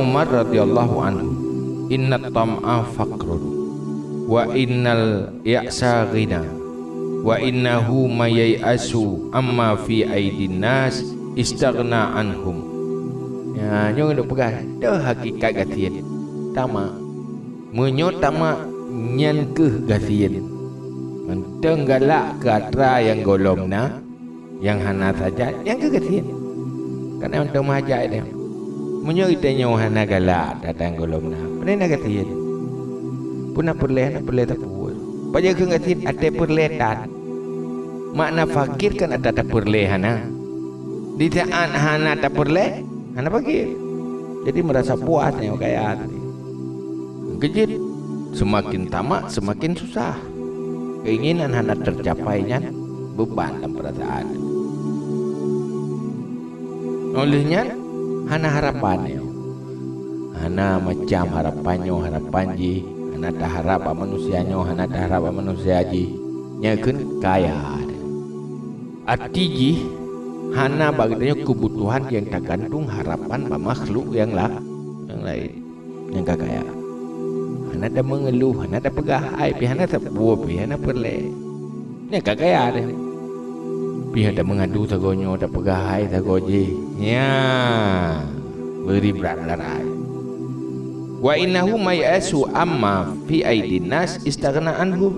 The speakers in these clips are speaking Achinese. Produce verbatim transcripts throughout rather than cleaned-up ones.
Umar radhiyallahu anhu, "Innat tam'a faqrun, wa innal ya'sa ghina, wa innahu may yai'asu amma fi aidin nas istaghna anhum." Ya, nyoe lôn peugah, toh hakikat gasien. Tamak. Meunyoe tamak, nyan kheueh gasien. Mantong galak keu atra nyang gohlom na, nyang hana saja, nyan kheueh gasien. Kana mantong meuhajat nyan. Meunyoe geutanyoe hana galak atra nyang gohlom na, pane na gasien. Peue na peureulée, hana peureulée sapeue. Pajan kheueh gasien, até peureulée tan. Makna fakir kan atra tapeureulée hana. Di saat hana tapeureulée, hana fakir. Jadi meurasa puas nyoe kaya tadi. Keujeuet, seumaken tamak, seumaken susah. Keinginan hana teucapai nyan beuban lam peurasaan. Óh lheueh nyan, hana harapan nyoe. Hana macam harapan nyoe, harapan jih. Hana taharab bak manusia nyoe, hana taharab bak manusia jih. Nyan kheun kaya. Arti jih, hana bak geutanyoe keubutuhan nyang tagantung harapan bak makhluk nyang la-, nyang laén. Nyang ka kaya. Hana tameungeuluh, hana tapeugah hai, pih hana sapeue, pih hana peureulée. Nyang ka kaya deh. Pih hana tameungadu sagoe nyoe, tapeugah hai sagoe jih. Nya, beuri brat meulara. "Wa innahu may yai'asu amma fi aidin nas istaghna anhu."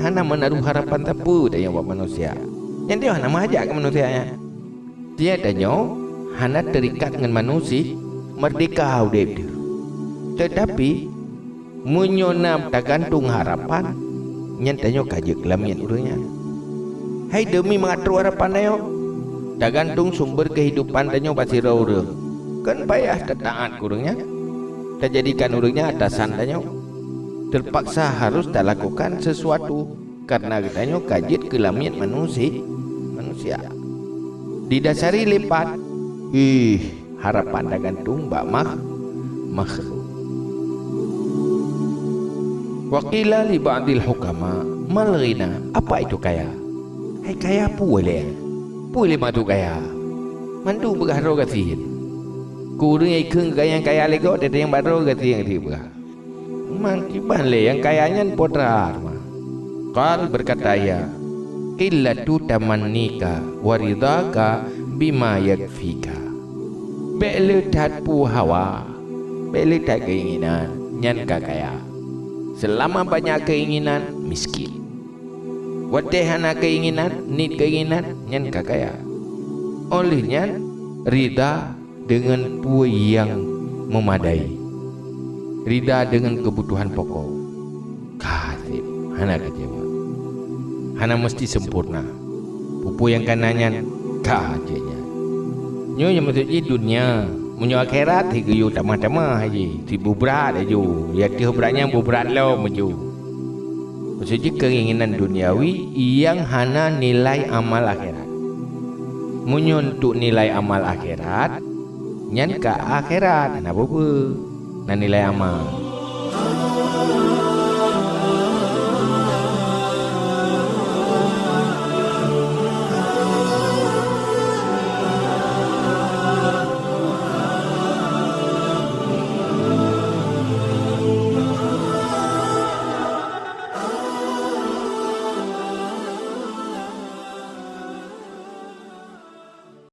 Hana meunaruh harapan sapeue tanyoe bak manusia. Nyan tanyoe hana meuhajat keu manusia nyan. Tanyoe hana teurikat ngon manusia, meurdehka udeb teuh. Teutapi, meunyoe na tagantung harapan, nyan tanyoe ka jeuet keu lamiet ureuëng nyan. Hai deumi mangat trok harapan tanyoe, tagantung sumber keuhidupan tanyoe bak sidroe ureuëng. Kon payah tataát keu ureuëng nyan, tajadikan ureuëng nyan atasan tanyoe. Teupaksa harôh talakukan sisuatu kareuna geutanyoe ka jeuet keu lamiet manusi-, manusia. Didasari lé pat, ih, harapan tagantung bak makh-, makhluk. Wa qila li ba'dil hukama, "Mal ghina?" Apa itu kaya? Hai kaya peue lé? Peue lé maksud kaya? Mandum peugah droe gasien. Keu ureuëng nyang ikheun kaya nyang kaya lé gob, teuntang nyang bak droe gasien nyang peugah. Man kiban lé nyang kaya nyan po that teuma. Qal, berkata ia, "Qillatu tamannika wa ridhaka bima yakfika." Bék le that peue hawa, bék le that keinginan, nyan ka kaya. Seulama banyak keinginan, miskin. Watée hana keinginan, niet keinginan, nyan ka kaya. Óh lheueh nyan, ridha deungon peue nyang meumadai. Ridha deungon keubutuhan pokok. Ka seb, hana keucewa. Hana meuseuti sempurna. Peue-peue nyang ka na nyan, ka jeuet nyan. Nyoe nyang meuseujid dunia, meunyoe akhirat, si geuyue tamah-tamah jih, si beubrat laju, ya teuh brat nyan beubrat lom laju. Meuseujid keinginan duniawi nyang hana nilai amal akhirat. Meunyoe untuk nilai amal akhirat, nyan ka akhirat, hana peue-peue. Na nilai amal.